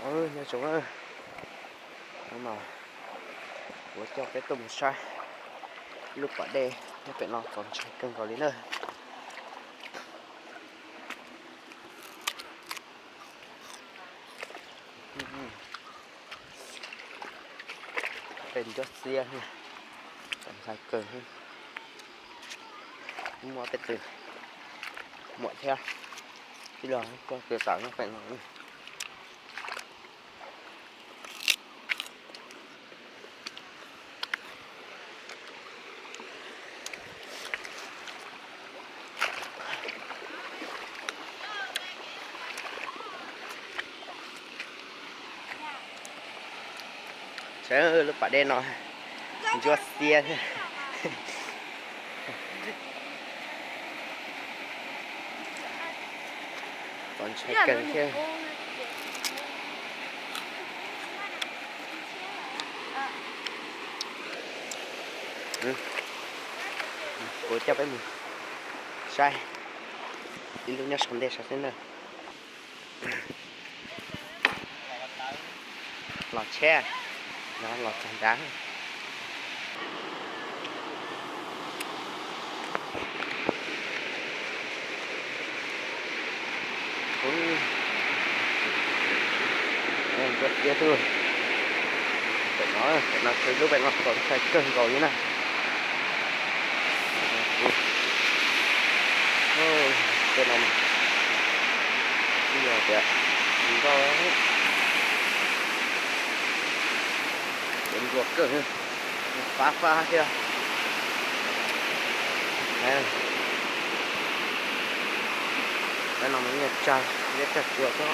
Nyob zoo, kuv coj peb tuaj mus saib lub pas dej nyob pem no txaus ntshai kawg nkaus li na. Tej ncuab xiab, txaus ntshai kawg. Muaj tej tug muam thiab tij laug tuaj kwv tau nyob pem no. Saib lub pas dej no, ncuab xiab thiab. Txaus ntshai kawg thiab. Kuv coj peb mus saib ib lub nyob saum ntej saib xwb na. Los tsheb, los txog nrad. Ncuab xiab xwb. Pem no, pem no txhua lub pem no txaus ntshai kawg nkaus li na. Tej no twb yog tias nkauj, ces nruas kawg, fab fab thiab. Peb no mas nyiaj tsag, nyiaj tsag tsuas xwb.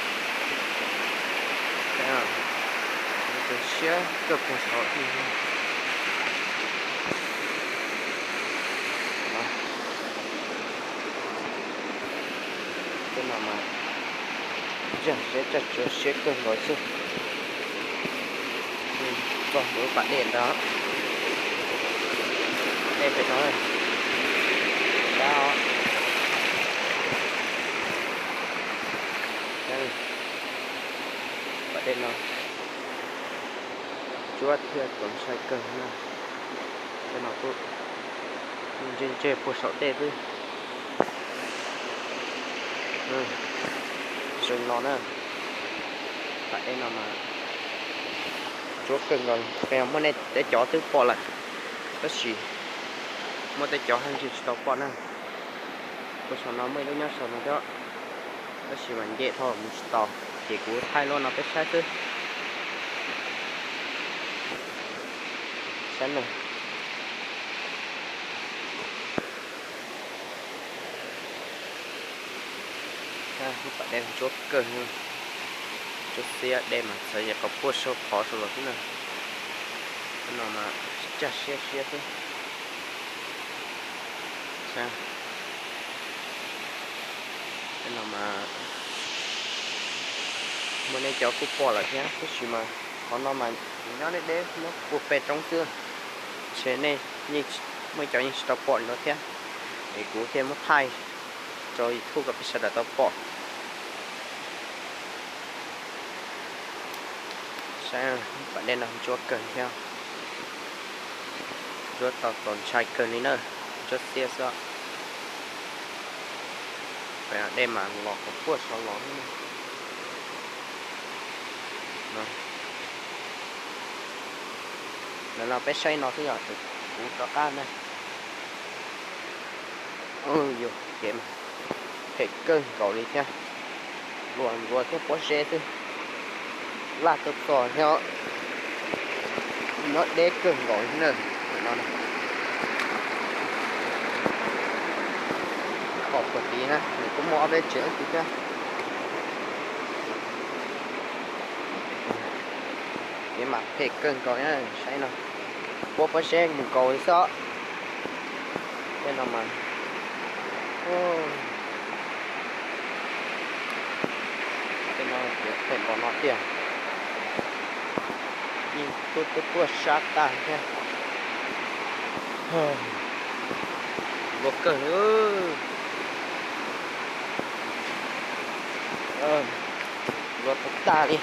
Tus siab kawg puag saud. Tej no mas tsag siab tsag tsuas siab kawg nkaus xwb. Txog ntawm pas dej ntawd, dej pem no, sab os. Pas dej no tsuab thiab txaus ntshai kawg na. Tej no kuj ntse ntse puag saum dej xwb. Zoo no na, pas dej no mas tsuab kawg nkaus, muaj nej tej cov twb pom lawm, tab sis muaj tej cov haj tseem tsis tau pom na. Puag saum no muaj ib lub nyob saum no thiab, tab sis mas nce dhau mus tsis tau, ces kuv thaij lub no peb saib xwb. Saib na. Lub pas dej ntsuab kawg, ntsuab xiab, dej mas txawv yam qhov puag saum qhov saud los xwb na. Tej no mas tsag siab siab xwb. Tej no mas muaj nej cov kuj pom lawm thiab, tab sis mas qhov no mas nyob deb deb muab puag pem roob xwb, ntshe nej muaj cov yeej tsis tau pom li no thiab, es kuv thiaj muab thaij rau YouTube kom peb sawv daws tau pom. Saib, pas dej no ntsuab kawg thiab, ntsuab tau txaus ntshai kawg li na, ntsuab xiab xwb. Pem dej mas los qhov puag saud los. Ntawm no peb saib no xwb yom, kuv rov qab na. Yus kev mas phem kawg nkaus li thiab, luag nruas thiab pob zeb xwb, laj tuaj txog thiab, nyob deb kawg nkaus li na. Pom puag tid na, nws kuj muaj ob peb tsev ib tug thiab. Kev mas phem kawg nkaus na, saib no, puab pob zeb mus nkaus li xwb. Tej no mas, tej no phem npaum no tiag, yeej tuaj tuaj tuaj sab tag thiab. Luag kawg li, luag tag tag li.